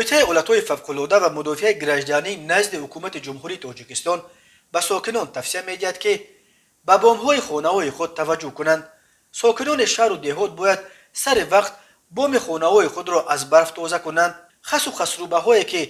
Кумитаи ҳолатҳои фавқулода ва мудофиаи гражданӣ назди Ҳукумати Ҷумҳурии Тоҷикистон ба сокинон тавсия медиҳад, ки ба бомҳои хонаҳои худ таваҷҷӯҳ кунанд. Сокинони шаҳру деҳот бояд сари вақт боми хонаҳои худро аз барф тоза кунанд. Хасу хасрубаҳое, ки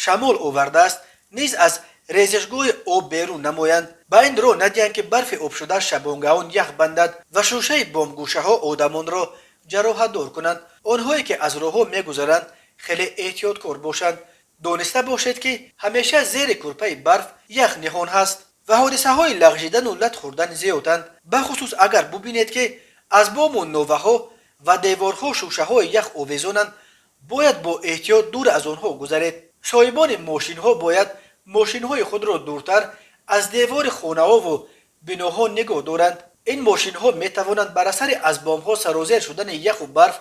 шамол овардааст, низ аз резишгоҳи об берун намоянд. Ба ин роҳ надиҳанд, ки барфи обшуда шабонгаҳон ях бандад ва шушаи бомгӯшаҳо одамонро ҷароҳатдор кунанд. Онҳое, ки аз роҳҳо мегузаранд, хеле эҳтиёткор бошанд. Дониста бошед, ки ҳамеша зери кӯрпаи барф ях ниҳон ҳаст ва ҳодисаҳои лағжидану лат хӯрдан зиёданд. Бахусус агар бубинед, ки аз бому новаҳо ва деворҳо шушаҳои ях овезонанд, бояд бо эҳтиёт дур аз онҳо гузаред. Соҳибони мошинҳо бояд мошинҳои худро дуртар аз девори хонаҳову биноҳо нигоҳ доранд. Ин мошинҳо метавонанд бар асари аз бомҳо сарозер шудани яху барф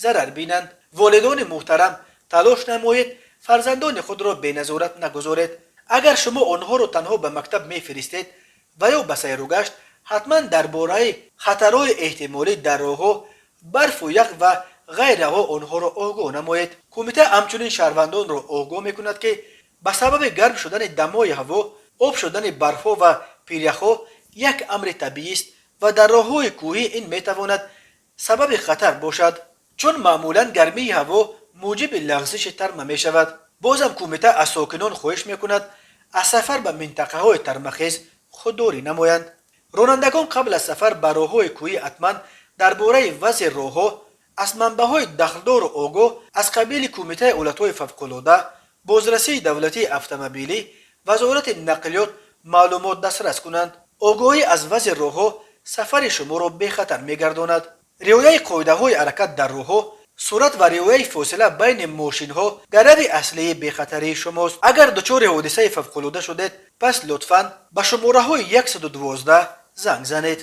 зарар бинанд. Волидони муҳтарам, талош намоед, фарзандони худро беназорат нагузоред. Агар шумо онҳоро танҳо ба мактаб мефиристед ва ё ба сайругашт, ҳатман дар бораи хатарҳои эҳтимолӣ дар роҳҳо, барфу ях ва ғайраҳо онҳоро огоҳ намоед. Кумита ҳамчунин шаҳрвандонро огоҳ мекунад, ки ба сабаби гарм шудани дамои ҳаво об шудани барфҳо ва пиряхҳо як амри табиист ва дар роҳҳои кӯҳӣ ин метавонад сабаби хатар бошад, чун маъмулан гармии ҳаво муҷиби лағзиши тарма мешавад. Бозам кумита аз сокинон хоҳиш мекунад, аз сафар ба минтақаҳои тармахез худдорӣ намоянд. Ронандагон қабл аз сафар ба роҳҳои кӯҳӣ ҳатман дар бораи вазъи роҳҳо аз манбаъҳои дахлдору огоҳ аз қабили Кумитаи ҳолатҳои фавқулода, Бозрасии давлатии автомобилӣ, Вазорати нақлиёт маълумот дастрас кунанд. Огоҳӣ аз вазъи роҳҳо сафари шуморо бехатар мегардонад. Риояи қоидаҳои ҳаракат дар роҳҳо, суръат ва риояи фосила байни мошинҳо гарави аслии бехатарии шумост. Агар дучори ҳодисаи фавқулода шудед, пас лутфан ба шумораҳои 112 занг занед.